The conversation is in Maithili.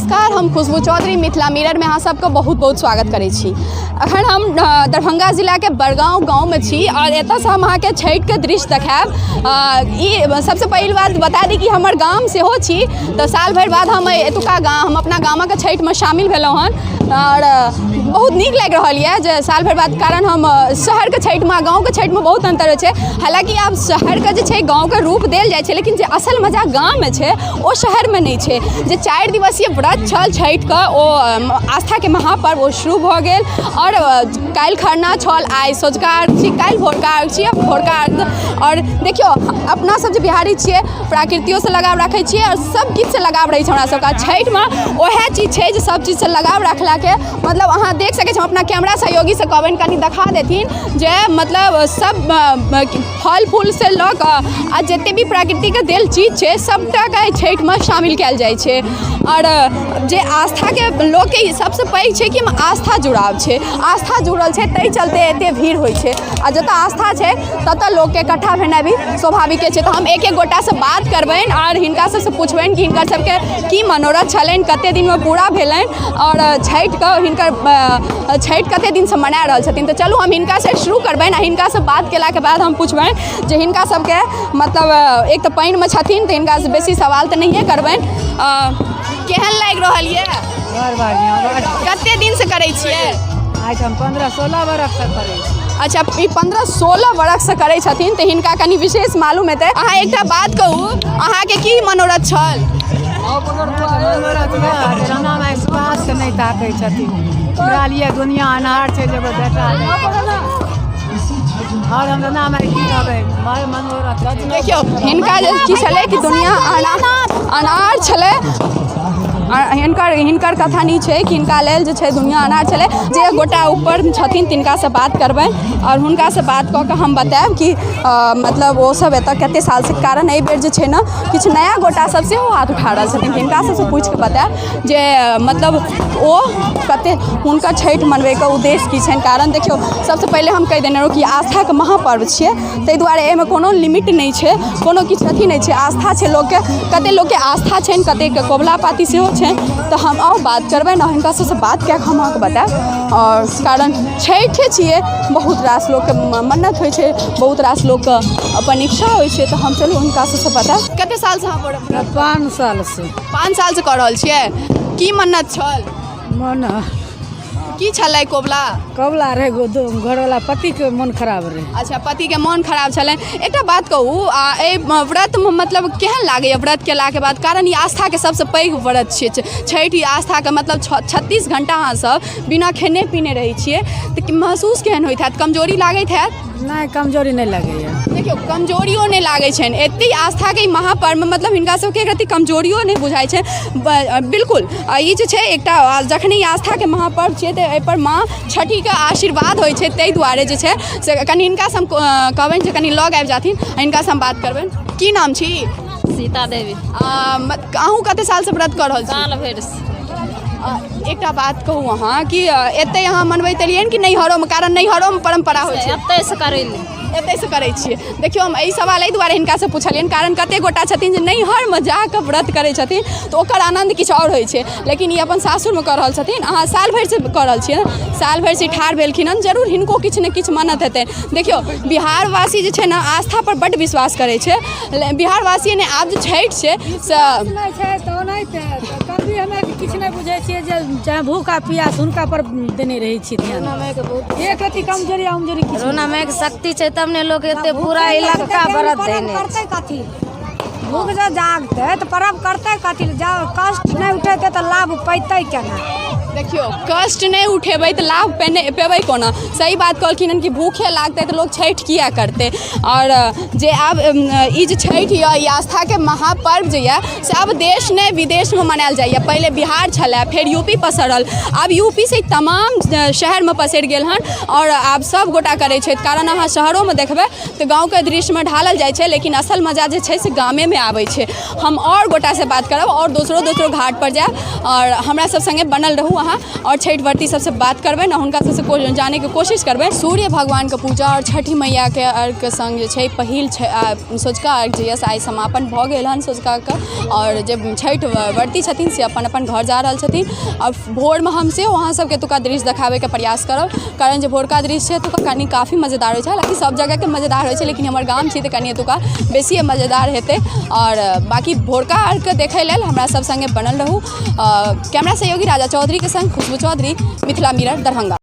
नमस्कार, हम खुशबू चौधरी, मिथिला मिररमे अहाँ सबके बहुत बहुत स्वागत करै छी। अखन हम दरभंगा जिलाके बड़गांव गाँवमे छी आओर एतऽसँ हम अहाँके छठिके दृश्य देखायब। ई सबसँ पहिल बात बता दी कि हमर गाम सेहो छी, तऽ साल भरि बाद हम एतुका गाम, हम अपना गामक छठिमे शामिल भेलहुँ हन आओर बहुत नीक लागि रहल यऽ जे साल भरि बाद, कारण हम शहरके छठिमे आ गाँवके छठिमे बहुत अन्तर होइ छै। हालाँकि आब शहरके जे छै गाँवके रूप देल जाइ छै, लेकिन जे असल मजा गाममे छै ओ शहरमे नहि छै। जे 4 दिवसीय व्रत छल छठिके, ओ आस्थाके महापर्व, ओ शुरू भऽ गेल आओर काल्हि खरना छल, आइ सँझुका अर्घ छी, काल्हि भोरका अर्घ छी, भोरका अर्घ। आओर देखियौ, अपना सब जे बिहारी छियै, प्रकृतियोसँ लगाव राखै छियै आओर सब किछुसँ लगाव रहै छै हमरा सबके। छठिमे वएह चीज छै जे सब चीजसँ लगाव रखलाके मतलब अहाँ देख सकै छी। हम अपना कैमरा सहयोगीसँ कहबनि कनि देखा देथिन जे मतलब सब फल फूलसँ लऽ कऽ आ जते भी प्रकृतिके देल चीज छै, सबटाके एहि छठिमे शामिल कयल जाइ छै। आओर जे आस्थाके लोकके सबसँ पैघ छै कि आस्था जुड़ाव छै, आस्था जुड़ल छै, ताहि चलते एते भीड़ होइ छै आ जतऽ आस्था छै ततऽ लोकके इकट्ठा भेनाइ भी स्वाभाविके छै। तऽ हम एक एक गोटासँ बात करबनि आओर हिनका सबसँ पुछबनि कि हिनकर सबके की मनोरथ छलनि, कते दिनमे पूरा भेलनि आओर छठिके हिनकर छठि कते दिनसँ मना रहल छथिन। तऽ चलू, हम हिनकासँ शुरू करबनि आ हिनकासँ बात केलाके बाद हम पुछबनि जे हिनका सबके मतलब एक तऽ पानिमे छथिन, तऽ हिनकासँ बेसी सवाल तऽ नहिए करबनि। केहन लागि रहल यऽ? बड़ बढ़िआँ, बड़। कते दिनसँ करै छियै? आइ हम 15-16 बरखसँ करै छी। अच्छा, ई 15-16 बरखसँ करै छथिन, तऽ हिनका कनि विशेष मालूम हेतै। अहाँ एकटा बात कहू, अहाँके की मनोरथ छल? मनोरथ यऽ, राणा माइ सुहासके नहि ताकै छथिन, हमरा लिए दुनिया अन्हार छै जे एगो बेटा आओर हम राणा माइ की कहबै, बड़ मनोरथ छै। देखियौ, हिनका जे की छलै कि दुनिया अनार छलै। हिनकर हिनकर कथानी छै कि हिनका लेल जे छै दुनिया अनार छलै। जे गोटा ऊपर छथिन तिनकासँ बात करबनि आओर हुनकासँ बात कऽ कऽ हम बतायब कि मतलब ओ सब एतऽ कते सालसँ, कारण एहि बेर जे छै ने किछु नया गोटा सब सेहो हाथ उठा रहल छथिन। हिनका सबसँ पूछि कऽ बतायब जे मतलब ओ कते हुनकर छठि मनबैके उद्देश्य की छनि। कारण देखियौ, सबसँ पहिले हम कहि देने रहौँ कि आस्थाके महापर्व छियै, ताहि दुआरे एहिमे कोनो लिमिट नहि छै, कोनो किछु अथी नहि छै। आस्था छै लोकके, कतेक लोकके आस्था छनि, कतेकके कबुला पाती सेहो छनि। तऽ हम आउ बात करबनि आओर हिनका सबसँ बात कए कऽ हम अहाँके बतायब। आओर कारण छठि छियै, बहुत रास लोकके मन्नत होइ छै, बहुत रास लोकके अपन इच्छा होइ छै। तऽ हम चलू हुनका सबसँ बतायब। कतेक सालसँ अहाँ? 5 सालसँ। 5 सालसँ कऽ रहल छियै। की मन्नत छल? मन की छलै कबुला? कबुला रहै घरवाला पतिके मोन खराब रहै। अच्छा, पतिके मोन खराब छलनि। एकटा बात कहू, आ एहि व्रतमे मतलब केहन लागैए व्रत केलाके बाद? कारण ई आस्थाके सबसँ पैघ व्रत छियै छठि। ई आस्थाके मतलब 36 घण्टा अहाँसब बिना खेने पीने रहै छियै, तऽ महसूस केहन होइत हैत? कमजोरी लागैत हैत? नहि, कमजोरी नहि लगैए। देखियौ, कमजोरियो नहि लागै छनि। एतेक आस्थाके ई महापर्व, मतलब हिनका सबके एक रत्ती कमजोरियो नहि बुझाइ छै बिल्कुल। आ ई जे छै एकटा जखन ई आस्थाके महापर्व छियै, तऽ एहिपर माँ छठिके आशीर्वाद होइ छै। ताहि दुआरे जे छै से कनि हिनकासँ हम कहबनि जे कनि लग आबि जाथिन आ हिनकासँ हम बात करबनि। की नाम छी? सीता देवी। अहूँ कते सालसँ व्रत कऽ रहल छी? साल भरिसँ। एकटा बात कहू अहाँ कि एतै अहाँ मनबैत एलियै कि नैहरोमे? कारण नैहरोमे परम्परा होइ छै। एतै से करै ले। एतै से करै छियै। देखियौ, हम एहि सवाल एहि दुआरे हिनकासँ पुछलियनि, कारण कते गोटा छथिन जे नैहरमे जाकऽ व्रत करै छथिन, तऽ ओकर आनन्द किछु आओर होइ छै, लेकिन ई अपन सासुरमे कऽ रहल छथिन। अहाँ साल भरिसँ कऽ रहल छियै ने? साल भरिसँ ठाढ़ भेलखिन हन, जरूर हिनको किछु ने किछु मन्नत हेतनि। देखियौ, बिहारवासी जे छै ने आस्था पर बड्ड विश्वास करै छै। बिहारवासी नहि, आब जे छठि छै से नहि छै तऽ ओनाहिते कभी हमे किछु नहि बुझै छियै जे चाहे भूख आ पियास, हुनका पर देने रहै छियै ध्यान, एक रति कमजोरी आ उमजोरी किछु। रोना मायके शक्ति छै तब ने लोक एते पूरा इलाका व्रत देने। करतै कथी? भूख जँ जागतै तऽ पर्व करतै कथी? जँ कष्ट नहि उठेतै तऽ लाभ पैतै केना? देखियौ, कष्ट नहि उठेबै तऽ लाभ पेने पेबै कोना? सही बात कहलखिन हन कि भूखे लागतै तऽ लोक छठि किया करतै? आओर जे आब ई जे छठि यऽ, ई आस्थाके महापर्व जे यऽ, से आब देश नहि विदेशमे मनायल जाइए। पहिले बिहार छलए, फेर यूपी पसरल, आब यूपीसँ ई तमाम शहरमे पसरि गेल हन आओर आब सभ गोटा करै छथि। कारण अहाँ शहरोमे देखबै तऽ गाँवके दृश्यमे ढालल जाइ छै, लेकिन असल मजा जे छै से गामेमे आबै छै। हम आओर गोटासँ बात करब आओर दोसरो दोसरो घाटपर जायब आओर हमरा सब सङ्गे बनल रहू। अहाँ आओर छठि व्रती सबसँ बात करबै ने, हुनका सबसँ जानैके कोशिश करबै। सूर्य भगवानके पूजा आओर छठि मैयाके अर्घके सङ्ग जे छै पहिल सँझुका अर्घ जे यऽ से आइ समापन भऽ गेल हन सँझुकाके। आओर जे छठि व्रती छथिन से अपन अपन घर जा रहल छथिन। आओर भोरमे हम सेहो अहाँ सबके एतुका दृश्य देखाबैके प्रयास करब, कारण जे भोरका दृश्य छै एतुका कनि काफी मजेदार होइ छै। हालाँकि सब जगहके मजेदार होइ छै, लेकिन हमर गाम छी तऽ कनि एतुका बेसिए मजेदार हेतै। आओर बाँकी भोरका अर्घके देखै लेल हमरा सब सङ्गे बनल रहू। कैमरा सहयोगी राजा चौधरीके सङ्ग खुशबू चौधरी, मिथिला मिरर, दरभंगा।